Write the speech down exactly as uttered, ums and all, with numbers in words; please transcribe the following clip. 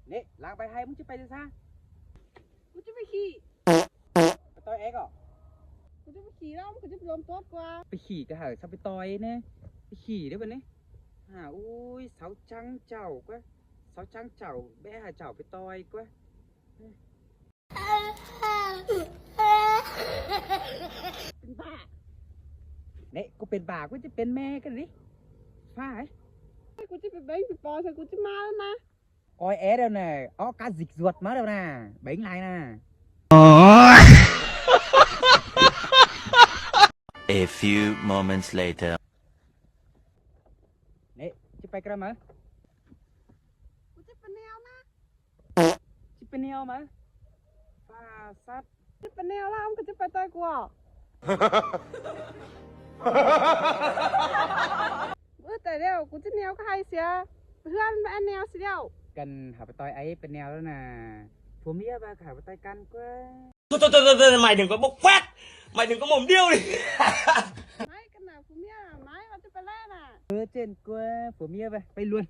ꞌNị, ꞌláng pay ꞌhại ꞌmứng ꞌchí pay ꞌdệt ꞌsá? ꞌCú ꞌchí pay khỉ. Pay ꞌtoi é ꞌcọ? ꞌCú ꞌchí pay khỉ ꞌlẹo, ꞌcú ꞌchí pay lom ꞌtốt ꞌquá. Pay khỉ ꞌcọ hảư sau pay ꞌtoi ꞌnị. Pay khỉ ꞌlẹo báu ꞌnị. Hả, ui, sau chắng chảu ꞌquá. Sau chắng chảu, báu hảư chảu pay ꞌtoi ꞌquá. Pên bả. ꞌNị, ꞌcú pên bả, ꞌcú ꞌchí pên ꞌme ꞌcắn ꞌnị. ꞌPhạ ꞌhế. ꞌCú ꞌchí pay bớng pay poi, ꞌcú ꞌchí ꞌmá ꞌlẹo ꞌna. Ói é ꞌlẹo ꞌnị, ók cá ꞌdịt ꞌdệt ꞌmá ꞌlẹo ꞌna, bớng lai ꞌna. A few moments later. ꞌNị, ꞌchí pay ꞌcọ ꞌmá? ꞌCú ꞌchí pay ꞌnéo ꞌna. ꞌChí pay ꞌnéo ꞌmá? ꞌPhạ sắt. ꞌChí pay ꞌnéo ꞌlẹo, ꞌcú ꞌchí pay ꞌtoi ꞌquá. Ư, ꞌtẹ ꞌlẹo, ꞌcú ꞌchí ꞌnéo ꞌcọ ꞌhại sia. Pay ꞌhướn ꞌmá ꞌnéo sia ꞌlẹo. Căn hảư pay ꞌtoi é pay ꞌnéo ꞌlẹo ꞌna. Phua ꞌmía báu hảư pay ꞌtoi căn ꞌquá. Thôi, thôi, thôi, thôi, thôi, mày đừng có bốc phét. Mày đừng có mồm điêu đi. Mai căn ꞌna phua ꞌmía, mai ꞌva ꞌchí pay ꞌlẹo ꞌna. Ư, ꞌchịn ꞌquá, phua ꞌmía báu, pay ꞌluôn.